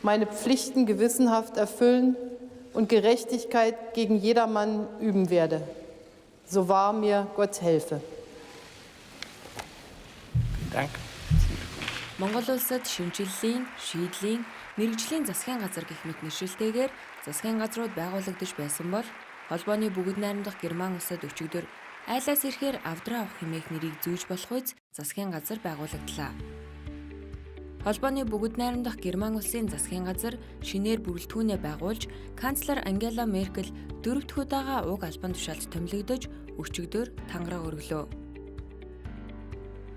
Meine Pflichten gewissenhaft erfüllen und Gerechtigkeit gegen jedermann üben werde. So wahr mir Gott helfe. Vielen Dank. Монгол улсад шинэчлэлийн, шийдлийн, мэргэжлийн засгийн газар гэх мэт нэршилтэйгээр засгийн газрууд байгуулагдаж байсан бол холбооны бүгд найрамдах Герман улсад өчигдөр айлаас ирэхээр авдраа авах хэмээх нэрийг зүүж болох үйц засгийн газар байгуулагдлаа. Холбооны бүгд найрамдах Герман улсын засгийн газар шинээр бүрэлдэхүүнээ байгуулж, канцлер Ангела Меркель дөрөв дэх удаага уг албан тушаалд томилогдож, өчигдөр тангараг өргөлөө.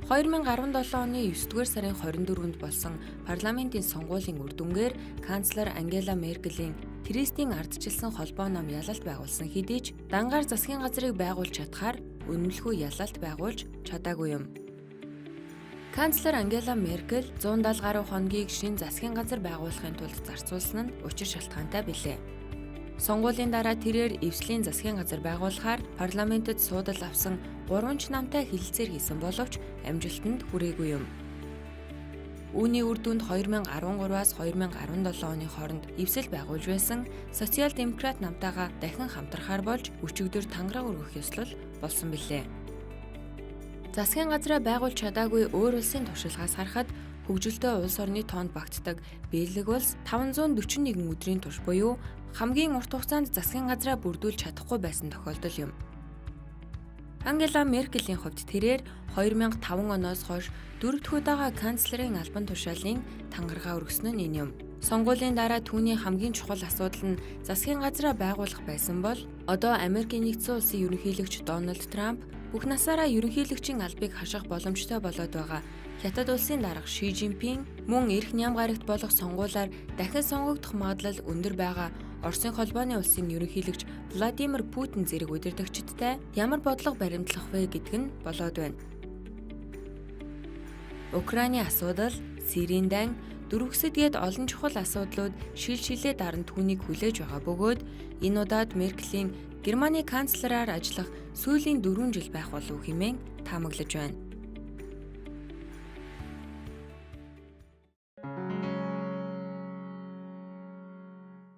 2017 оны 9-р сарын 24-нд болсон парламентын сонгуулийн үр дүнгээр канцлер Ангела Меркелийн Христийн ардчилсан холбоо нам ялалт байгуулсан хэдий ч дангаар засгийн газрыг байгуулж чадахаар үнэмлэхүй ялалт байгуулж чадаагүй юм. Канцлер Ангела Меркель 170 гаруй хоногийг шинэ засгийн газар байгуулахын тулд зарцуулсан нь учир шалтгаантай билээ. Сонгуулийн дараа тэрээр эвслийн засгийн газар байгуулахаар парламентэд суудал авсан гурван ч намтай хэлэлцээр хийсэн боловч амжилтанд хүрээгүй юм. Үүний үр дүнд 2013-аас 2017 оны хооронд эвсэл байгуулж байсан социал демократ намтайгаа дахин хамтрахаар болж өчигдөр тангараг өргөх ёслол болсон билээ. Засгийн газраа байгуулж чадаагүй өөр улсын туршлагаас харахад хөгжилтэй улс орны тоонд багтдаг Бельги улс 541 өдрийн турш буюу хамгийн урт хугацаанд засгийн газраа бүрдүүлж чадахгүй байсан тохиолдол юм. Ангела Меркелийн хувьд тэрээр 2005 оноос хойш дөрөв дэх удаага канцлерын албан тушаалын тангаргаа өргөсөн нь энэ юм. Сонгуулийн дараа түүний хамгийн чухал асуудал нь засгийн газраа байгуулах байсан бол одоо Америкийн нэгдсэн улсын ерөнхийлөгч Дональд Трамп бүх насаараа ерөнхийлөгчийн албыг хаших боломжтой болоод байгаа Хятад улсын дарга Ши Жинпин мөн ирэх ням гарагт болох сонгуулиар дахин сонгогдох магадлал өндөр байгаа Оросын холбооны улсын ерөнхийлөгч Владимир Путин зэрэг удирдагчидтай ямар бодлого баримтлах вэ гэдэг нь болоод байна. Украины асуудал, Сирийн дайн, дөрвөсөд гээд олон чухал асуудлууд шил шилээ даран түүнийг хүлээж байгаа бөгөөд энэ удаад Меркелийн Германы канцлераар ажиллах сүүлийн 4 жил байх болов хэмээн таамаглаж байна.